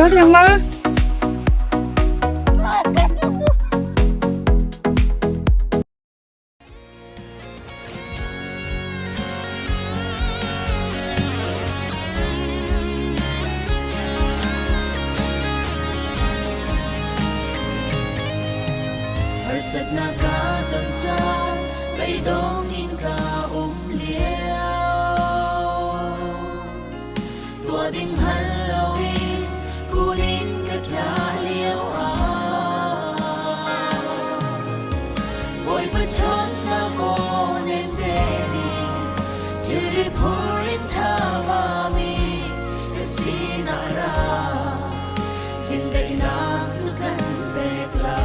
Kal tiang ma? Harsatnak ka ton caan beidong in ka um lio Tuah ding hngal loin kun in ka ṭah lio ah Bawipa chawnnak aw nem tein thilri phur in thabami ka sinah ra dindaihnak cu kan pek lai.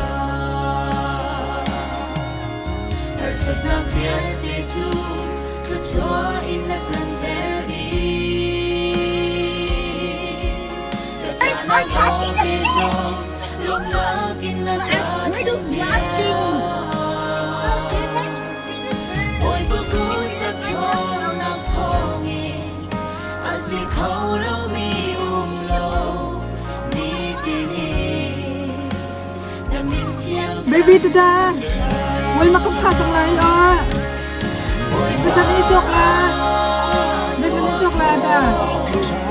Harsatnak vialte cu thluachuah in na canter dih. Ka I'm ṭahnak catching a te fish. zong lawmhnak in na ka I'm thlengpiak. Bawipa kut cak ṭhawnnak thawngin a si kho lomi um lo nitin in na min thiang Baby tada. Wal makam kha chang lai o. Dashan i chok la. Dashan i chok la ta.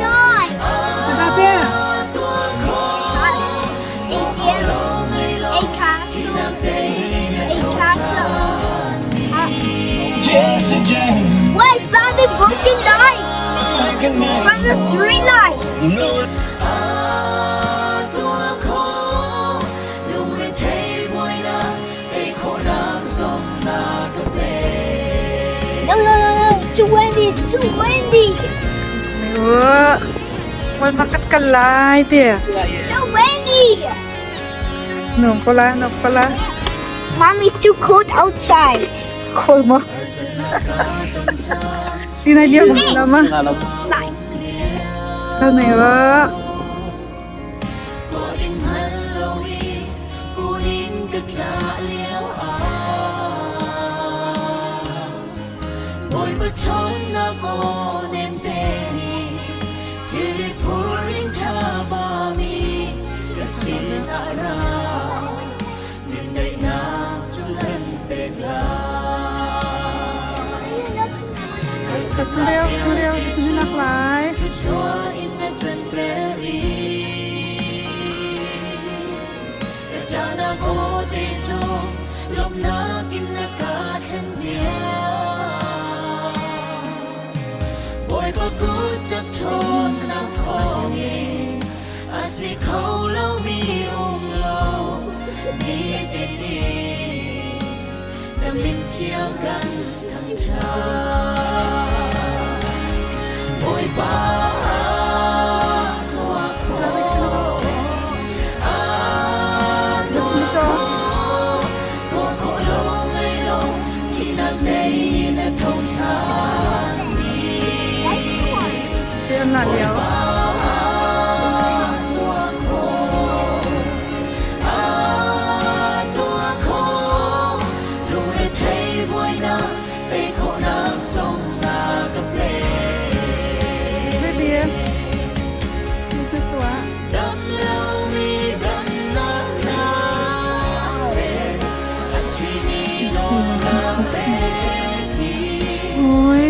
Joy. Tada te. A castle. A castle. Wait, found a broken light. Found the street light. No, no, no, no, it's too windy, it's too windy. Wal makat ka lai te. Too windy. Nung pala, nung pala. Mommy, it's too cold outside. Cold mo. Tinai liam lama. Kal nei wa. Chureo, chureo, nak lai. Te an la liao. Baby. Tua. Ui.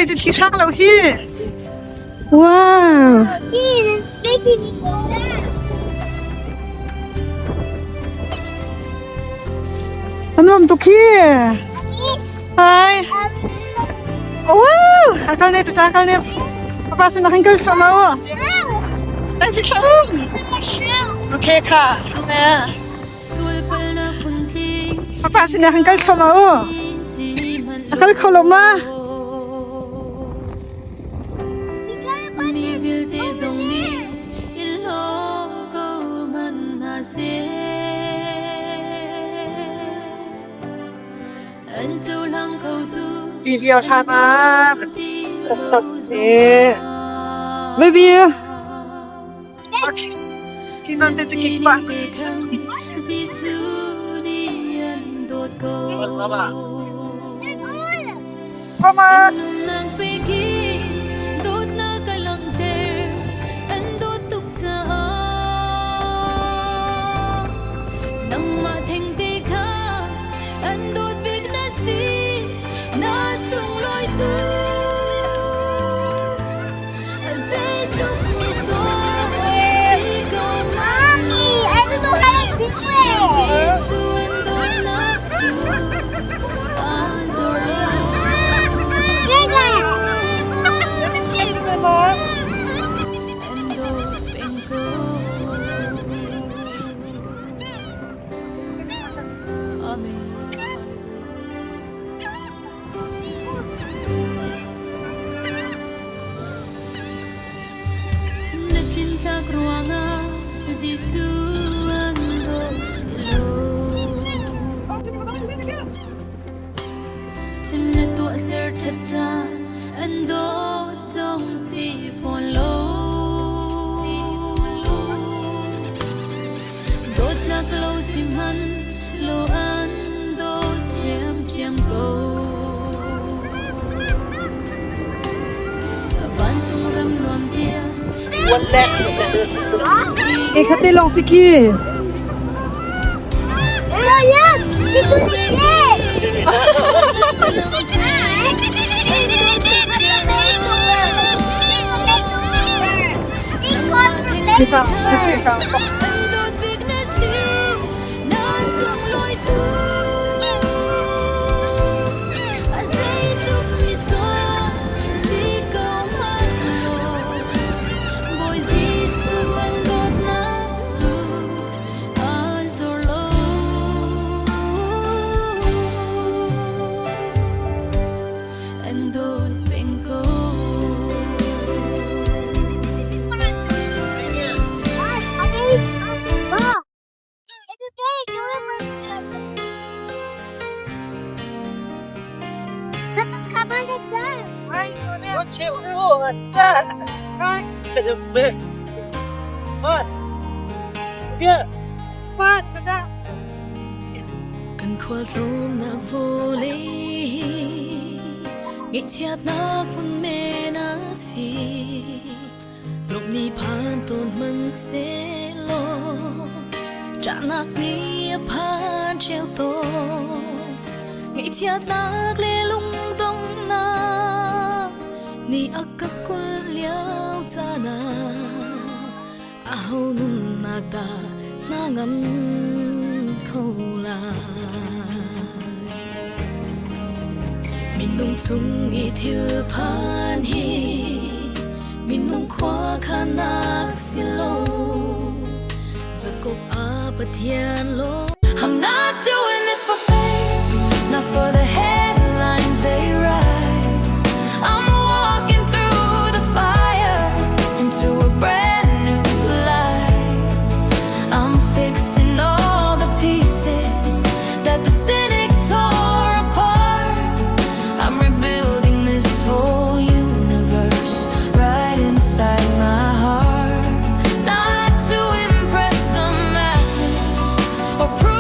le thli hrang lo hi. Wow. A nuam tuk hi. Hi. Wow! Akal ne tata akal ne. Papa sin khan kal thla ma. Ai si thla. Okay kha. Ne. Papa sin khan kal thla ma. Akal kho lo ma. Mi vialte zong nih i hlaw ko hmanh hna seh. An cohlang khotu Ti vial hlan ah tak si. Maybe okay. Kinan te kik pa. Jesuh nih an dawt ko. Mama. Nunnak pek i dawtnak a langhter an dawt tuk caah nangmah thengte kha an dawt bik na si na sunglawi tuk zeitluk misual si ko Mommy, I don't know how to do it. Jesuh an dawtnak cu aa zor lo. An dawt peng ko. Amen. Na tlintlak ruangah Jesuh an dawt si lo. Na tuahser ṭhat ca an dawt zong si fawn lo. Dawtlak lo si hmanh lo an dawt ṭhiamṭhiam ko. Vancung ram nuam tiang E khate long si khi. Kita kita. An dawt bik na si, na sunglawi tuk. A zeitluk misual si ko hmanh law, Bawi Jesuh an dawtnak cu aa zor lo. An dawt peng ko. Kan khualtlawnnak vawlei hi ngaihchiatnak hmun men a si. Lawmh ni phan tawn hmanhsehlaw ṭahnak nih a phan ṭheo tawn. Ngaihchiatnak le lungdonghnak nih a ka kulh lio caan ah aho nunnak dah hna ngam kho lai? Minung cung i thil phan hi minung khuakhannak si lo. Jacob a Pathian lo. I'm not doing this for fame, not for the headlines they write. I'm walking through the fire into a brand new light. I'm fixing all the pieces that the cynic tore apart. I'm rebuilding this whole universe right inside my heart. Not to impress the masses or prove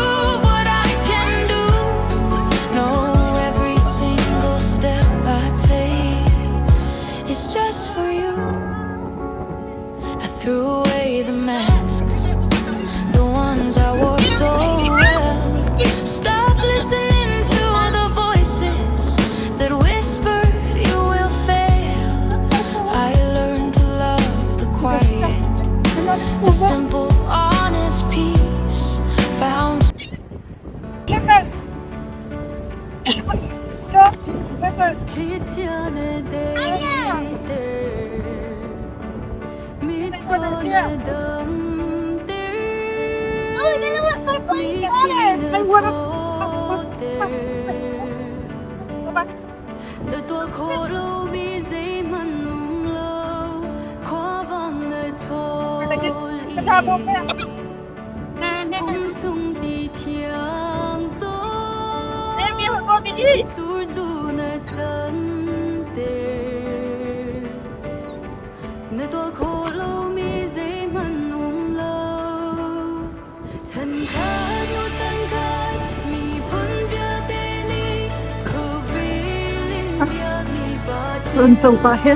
Run co pah he.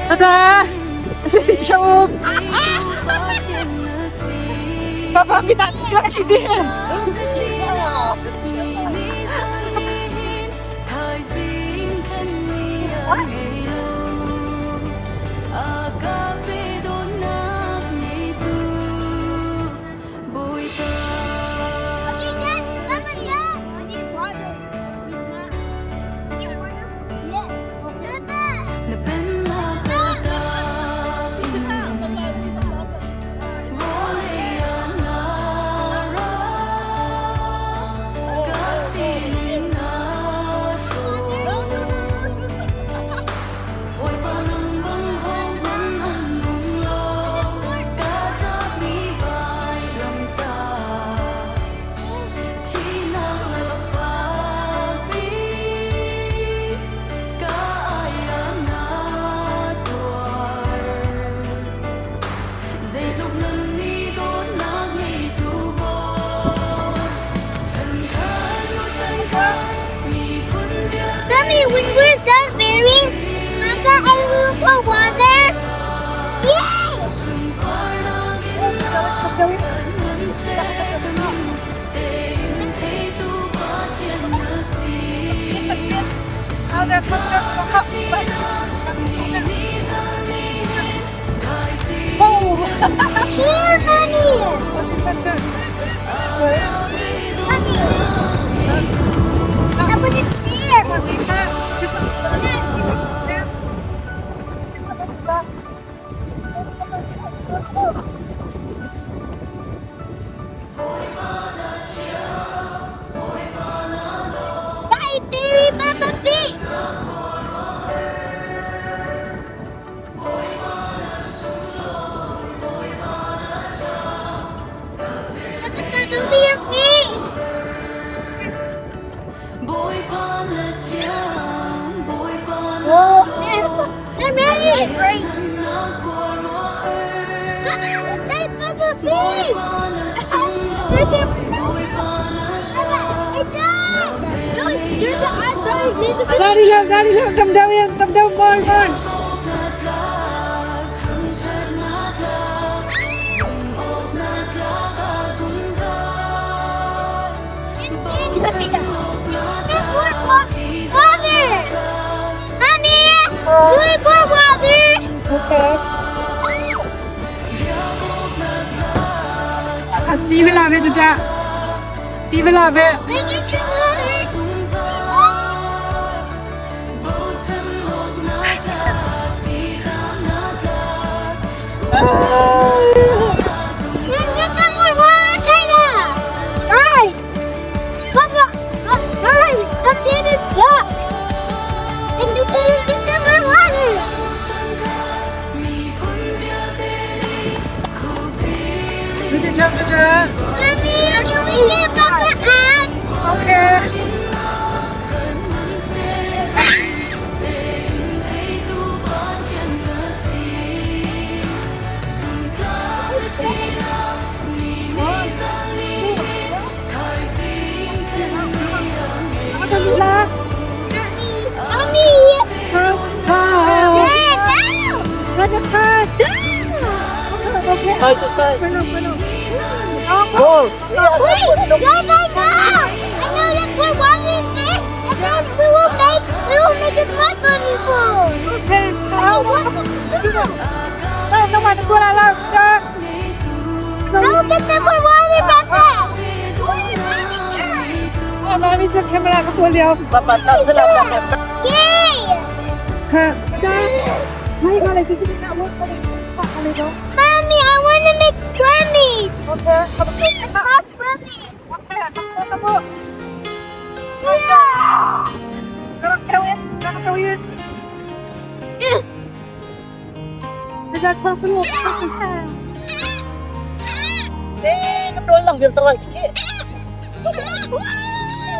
Tada! Siom! Papa minta gaji dia. Mommy, when we're done burying Papa and we will put water. Yay! Cheer, Mommy! Mommy! I put the chair. Bye, bury Papa Beach! Papa, stop moving your feet! Oh, I'm ready! Papa, take Papa feet! It's done! No, there's an I'm sorry, there's a Sorry lang, sorry lang. Tam daw yan, tam daw, more, more. Father! Mommy! Do it for water! Okay. Ti bela be tuta. Ti bela be. Make it to water! Get some more water, China! Guys! Papa! Guys! Come see this cup! And you can get some more water! Tuta cham tuta. Mommy, can we get Papa out? Okay. Mommy! Hi. Yeah, no! Tuta. Okay. Tay, tay. Belum, belum. Go. Wait! No, no, no! I know that put water in there, and then we will make a truck on your phone. Okay. Oh, what? No, no, no, no, no, no. No, get some more water, Papa! Wait, Oh, Mami cu camera ka tuah lio. Yay! Kha. Hai ka le tu na mo ka le pa ka le do. Mommy, I want to make squammies. Okay. Not squammies. Okay. Ka mo. Ka ka ka ka yun. Ka ka sa mo.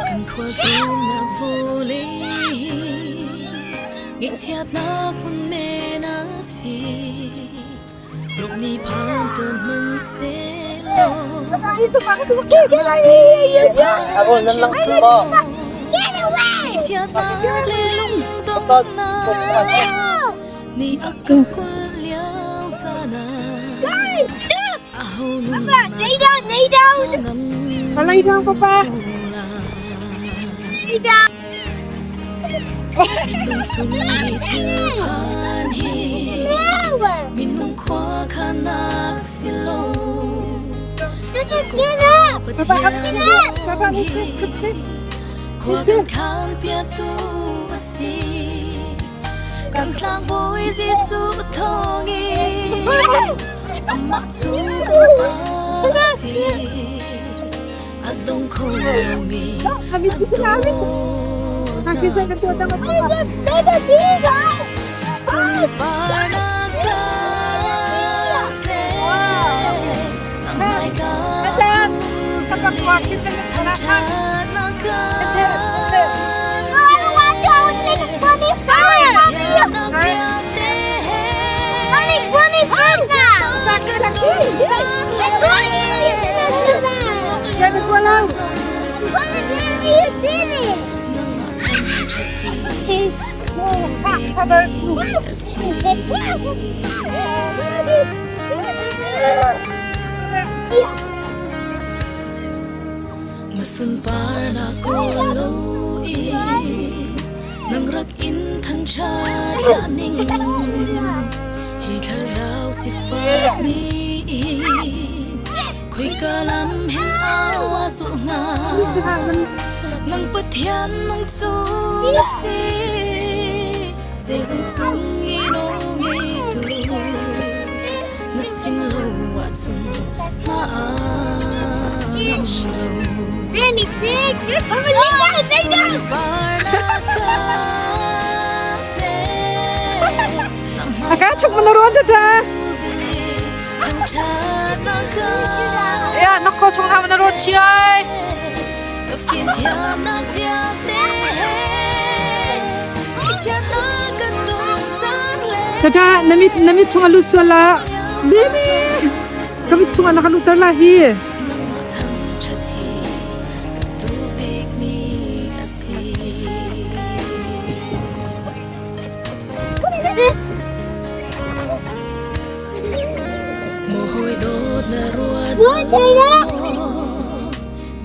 Kan khualtlawnnak vawlei ngaihchiatnak hmun men a si. Ruk nih phan tawn hmanhsehlaw ṭahnak nih a phan chin tawn. Get away! Ngaihchiatnak le lungdonghnak nih a ka kulh lio caan ah aho Papa, lay down, lay down. ngam Lay down, Papa. Lay down. Minung cung i thil phan hi No! minung khua khanak si lo. This is get up! Papa, Papa, sit, sit. Khua kan khan piaktu a si. Kan tlangbawi Jesuh thawngin amah cu kan pa a si. A dong kho lomi a dawtnak cu sunparnak ka pek. Nang hmaika thangṭhatnak ka Masunparnak kawl lo i nang rak in thangṭhat hlah ning hi thlarau sifak nih khoika lam hen awa zawh hnga nang Pathian nung cu na si zeizong cung i nawl ngeitu na sin lo ahcun na ngam lo. Aka chuk mana ruan ta. Ya, nak ko chung ha mana ruan chi ai. Tata, namit namit chung alu suala. Baby. Kami chung anak alu tar la hi.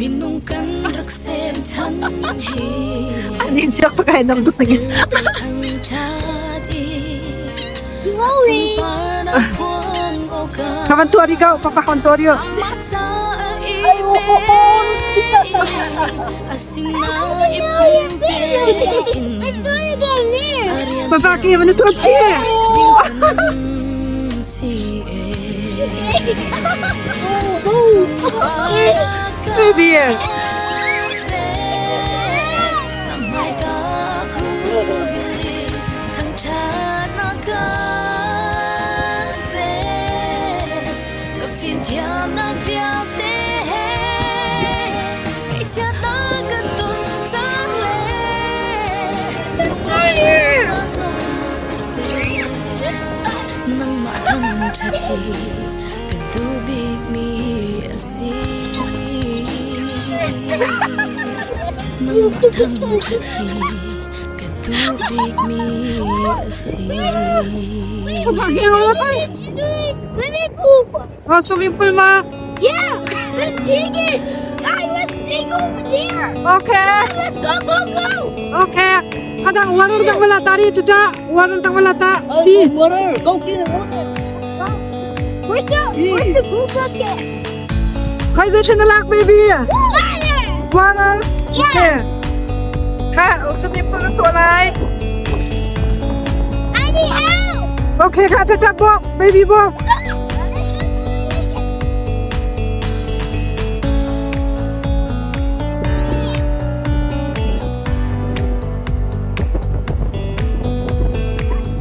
Minung kan rak sem chan hi Ani siak pa kai nang tu sige. Kawan tu ari kau, papa kawan tu ari. Ay, Papa ki mana tu chi? Baby. Papa ki rola pa. Oh, swimming pool ma. Yeah, let's dig it. Guys, let's dig over there. Okay. Let's go, go, go. Okay. Kadang water tak wala tari tata, water tak wala ta. Ti. Water, go get it, water. Where's the where's the poop bucket? Kai zai chen lak baby. Water. Water. Okay. Kha, swimming pool na tuah lai. I need help. Okay, kha tata bawm, baby bawm.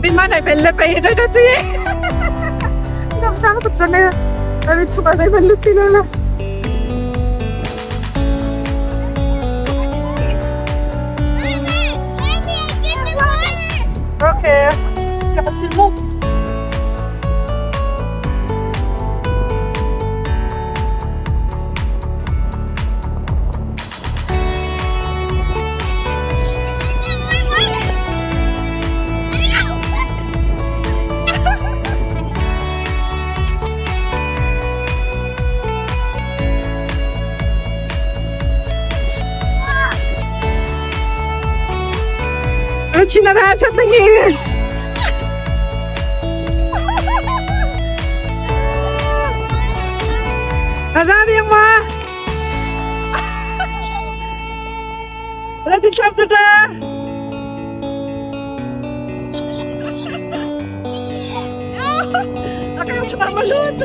Min ma nai bel le pe da da chi. Ngam sang tuk cang e. Ami chungah nai bel lut ti lo la. Okay. Ruchina ra tingin. Azari yang ma. Lagi chapter ta. Akang chuma malut.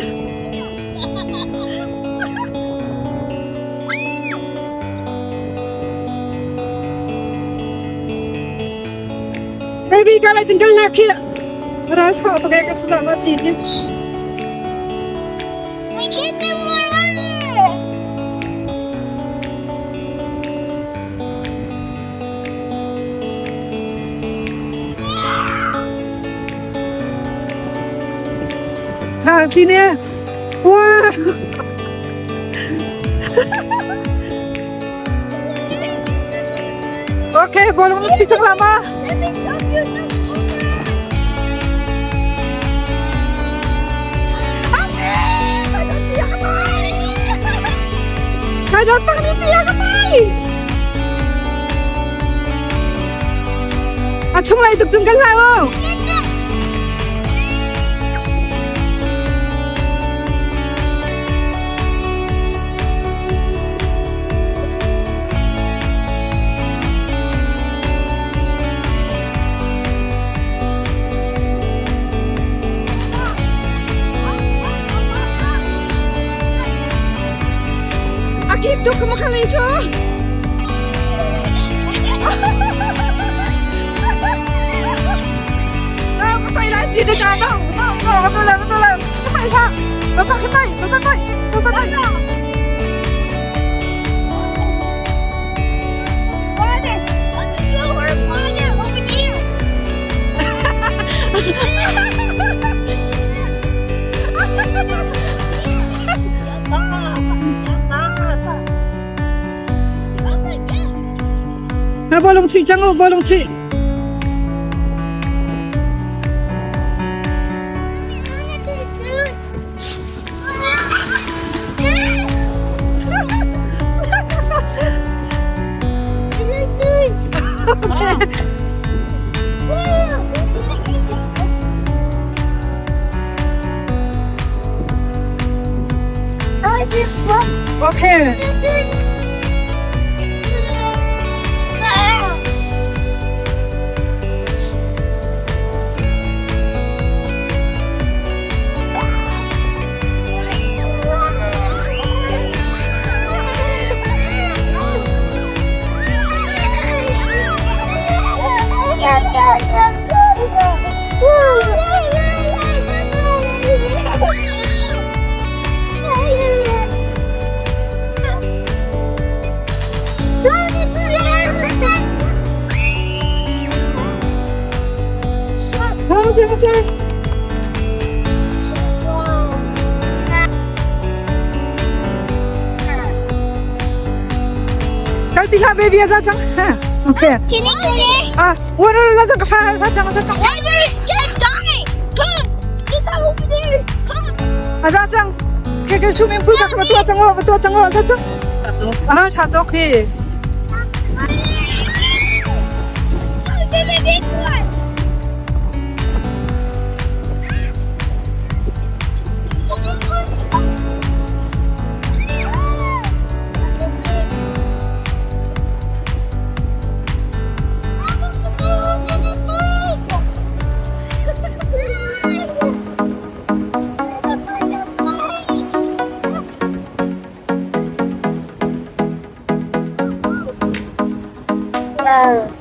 Baby ka lai jingkal na khi. Ra cha pakai ka sala ma chi ni. I can't do more water. Kha khi ne. Wah. Okay, bolong na chi chang lama. Let me dump you some Kai datang ni tiang ka tai. A chung lai tuk chung kan lai o. A kip tuk ka makhalei cu. Nào, có tay lại chỉ được cả đâu. Nào, nào, có tôi lại, có tôi lại. Có tay pha. Có pha cái tay, có pha tay, có pha tay. Water. Water, water over here. Na bolong chi chang o, bolong chi. Okay. Thơm chưa chưa? Kal ti hlah baby za chang. Ha. Okay. Can I go there? Ah, water za chang ka pha za chang za chang. Hey, get die! Come! Get that over there! Come! Ah za chang. Ke ke swimming pool ka ka tua chang o, tua chang o za chang. Ah, tha tok hi. Oh, there's a big one! Ba?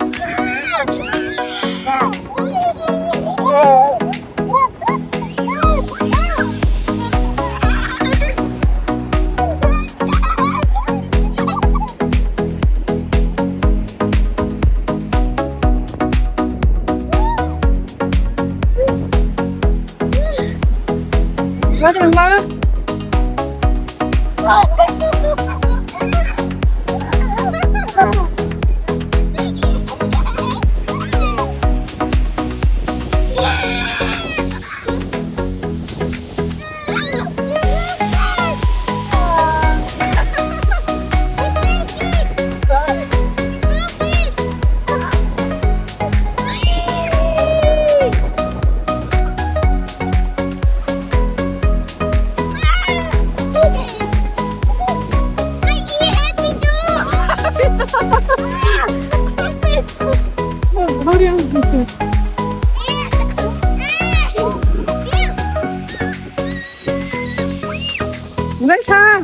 Ngay xa.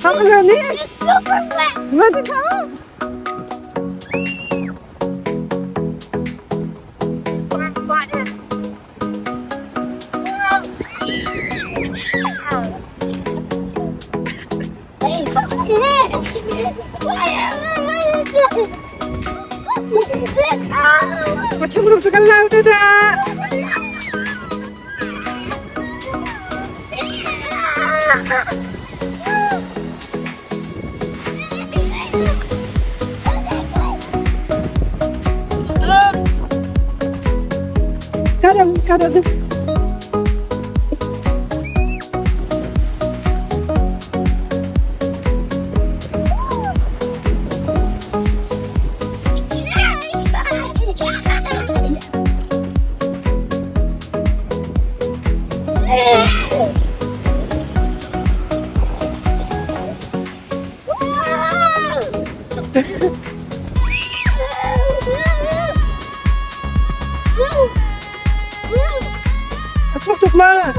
Không có ni. Ngay đi không. Macam tu kan lau tu dah. Kadang kadang. Tuk tuk ma.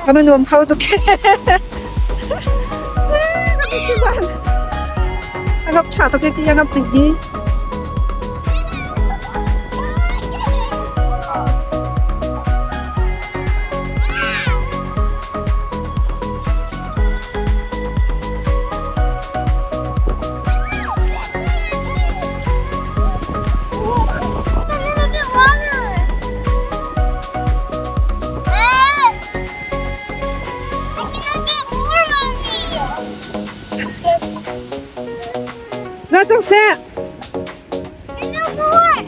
Kami nuam kho tuk. Kami chuan. Angap tha tuk ti angap tik di. A little bit longer. Ah! I cannot get more, mommy. Na chang se. There's no more.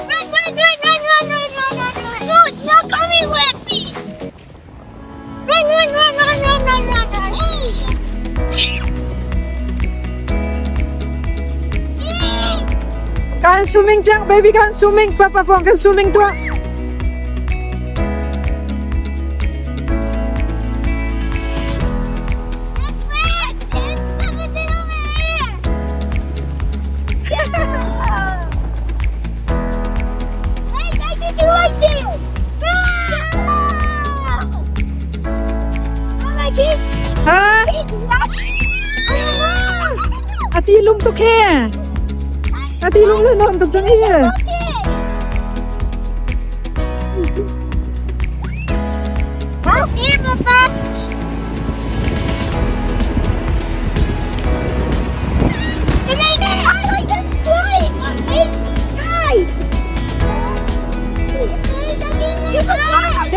Run, run, run, run, run, run, run, run, run. No, it's not coming with me. Run, run, run, run, run, run, run, run. Kan swimming chang baby kan swimming papa pong kan swimming tu. Wait, it's everything over here. Wait, I can do like this. Ah! Mama, keep, Ha? keep Ati lum tuk he. Ati lum le non tuk chang hi. Okay. Here, Papa. And I like the fly. Hey, guys. You can fly. Hi.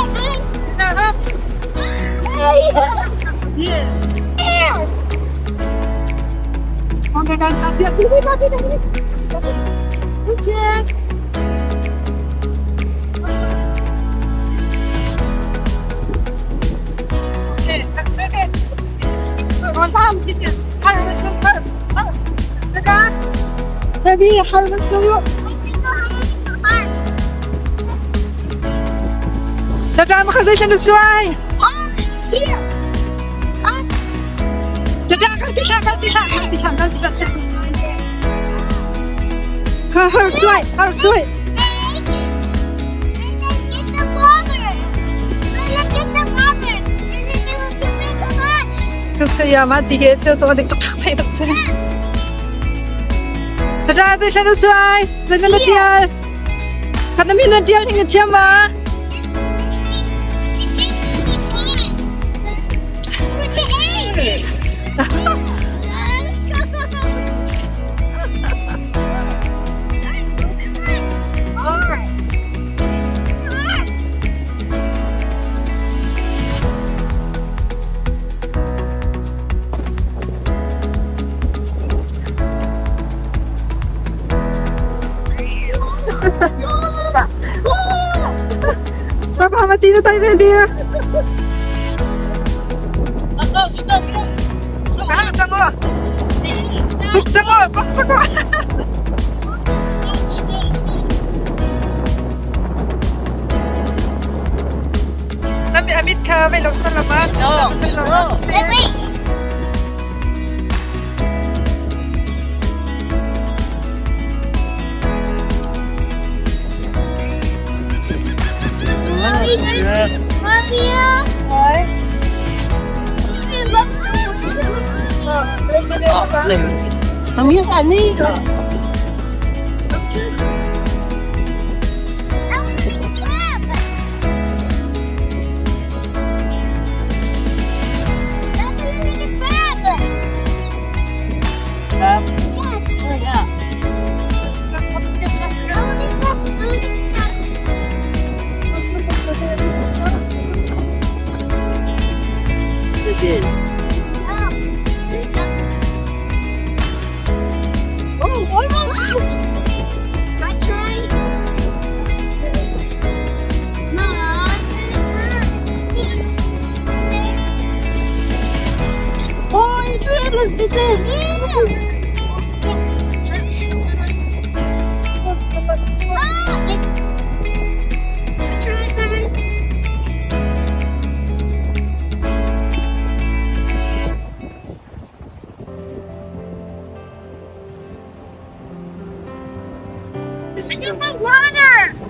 Hi. Na up. Yeah. Okay kan sabi bili mati na bili. Check. Okay, that's it. It's so Baby, har man su. Tata ma khazai shan suai. Tata kal ti kal ti kal ti kal ti sa. Ka har suai, har suai. Ka saya ma chi he thil chong dik tuk thai tak che. Tata zai shan suai, zai na tial. Khat na min na tial ning thiam ma. Papa, mati na tayo, baby. Ah, chango. Buk chango, buk chango. Nami amit kha mai lo son lama.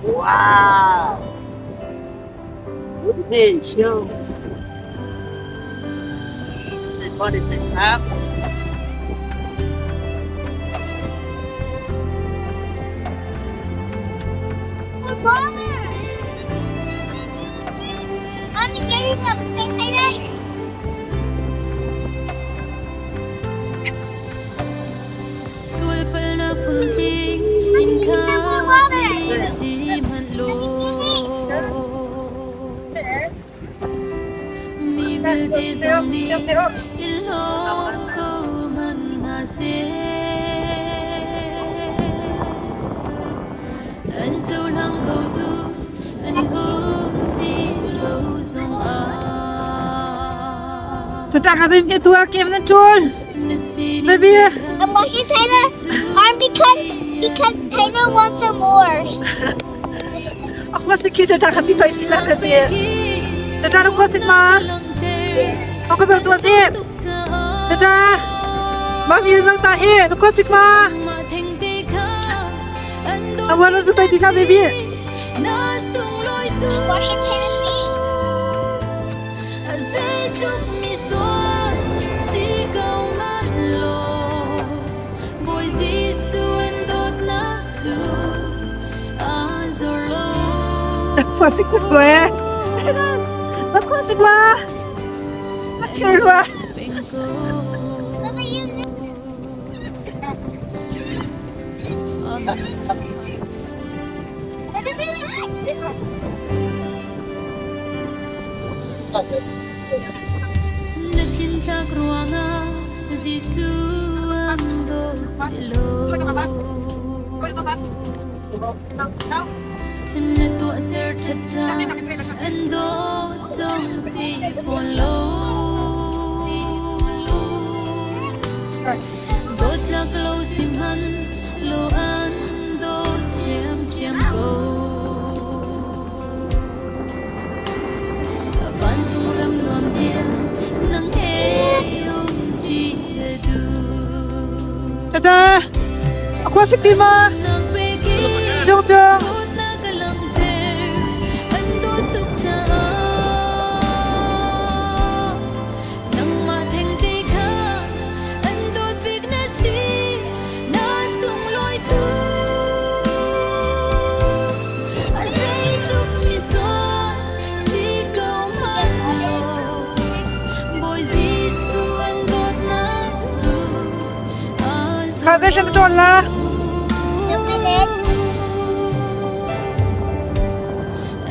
Wow. What is this? Show. What is it? Huh? Sual palnak phunting in kha si hmanh law mi vialte zong nih i lawm ko hmanh hna seh. An cohlang khotu an um ti lo zongah. Tata ka zai tua kem nan tul. Baby. I'm watching Taylor. I'm because Taylor wants some more. Ako si kita tata ka ti toy tila baby. Tata na ko sin ma. Ako sa tua ti. Tata. Mami zang ta he na ko sik ma. Awan sa toy tila baby. Washing Taylor's feet. Zeitluk mi sual si ko man law Bawi Jesuh an dawtnak cu a zor lo. Khua sik tuk rue. Na khua sik ma. Na thil rua. Peng ko. Mama, use it. Amen. Na thintlak ruangah Jesuh an dawt si lo. Na tuahser ṭhat cang an dawt zong si fawn lo. Dawtlak lo si hmanh law an dawt ṭhiamṭhiam ko. Vancung ram nuam tiang nang he um ṭi ka duh. Tata, a khua sik ti ma? Nak pekin Cung cung. dawtnak ka langhter an dawt tuk caah. Nangmah thengte kha an dawt bik na si, na sunglawi tuk. A zeitluk misual si ko hmanh law, Bawi Jesuh an dawtnak cu aa Kha zei shan na ṭawn la?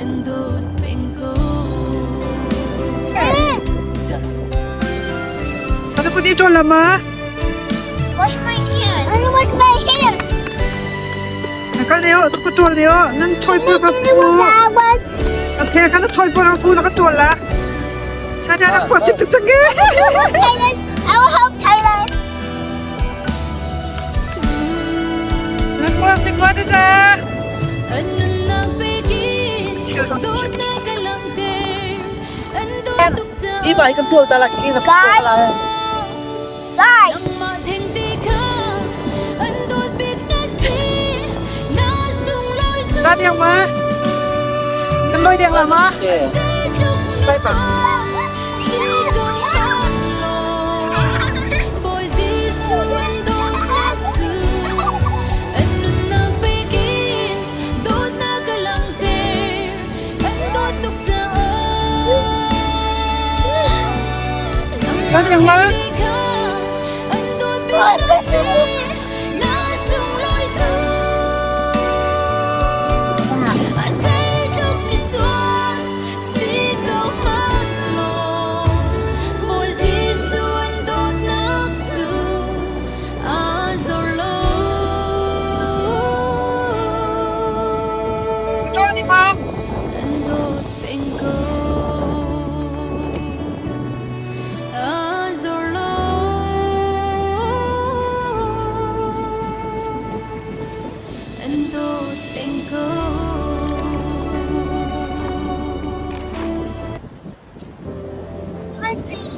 An dawt peng ko. Ano ko dito lama? Wash my hair. I wash my hair. Nakal niyo, ito ko tuol niyo. Nan choi pul ka pu. Okay, kana choi pul ka pu na ka tuol la. Cha cha na ko sit tuk sange. Thailand. I will help Thailand. Nan ko sik ma ta. An nunnak pekin dawtnak ka langhter an dawt tuk caah Iba kan tual ta la ki na tual ta la. Guys. Nangmah thengte kha an dawt bik na si na sunglawi tuk Ta diang ma. Kan loi diang la ma. Zeitluk misual si ko hmanh law Bawi Jesuh an dawtnak cu an nunnak pekin dawtnak ka langhter an dawt tuk caah Ta diang ma. An dawt bik na si na sunglawi tuk A zeitluk misual si ko hmanh law Bawi Jesuh an dawtnak cu aa zor lo. Tuol ni ma. An dawt peng ko. Aa zor lo. An dawt peng ko. Auntie.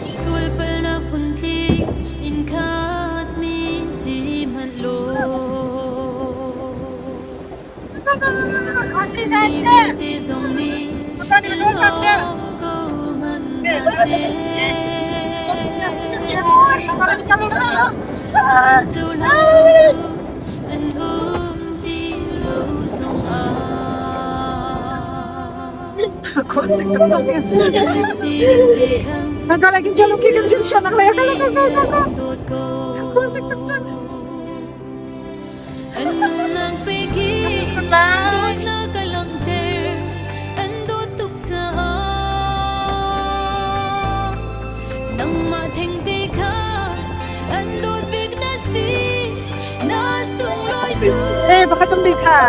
Sualpalnak phuntling in khatmi si hmanh law Mi vialte zong nih il awk ko hmanh hna seh. Cohlang an um ti lo zongah Khua sik tuk cang. Na sining te kha Ang kala kin kalau kin chin siya nak laya kala kala kala. dawt ko. Khua sik tuk cang. An nunnak pekin Tuk lai. dawtnak ka langhter an dawt tuk caah nangmah thengte kha an dawt bik na si na sunglawi tuk Eh, baka tumbi ka.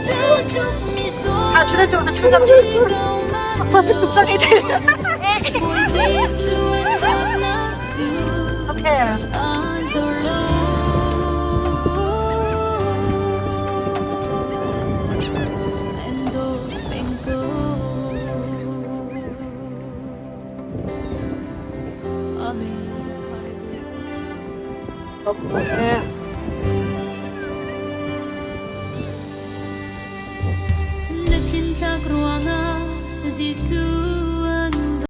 Zeitluk misual Ah, chuda chu, chuda si ko hmanh Khua sik tuk cang ite. Bawi Jesuh an dawtnak cu Okay. aa zor lo. An dawt peng ko. Amen. Hallelujah. Okay.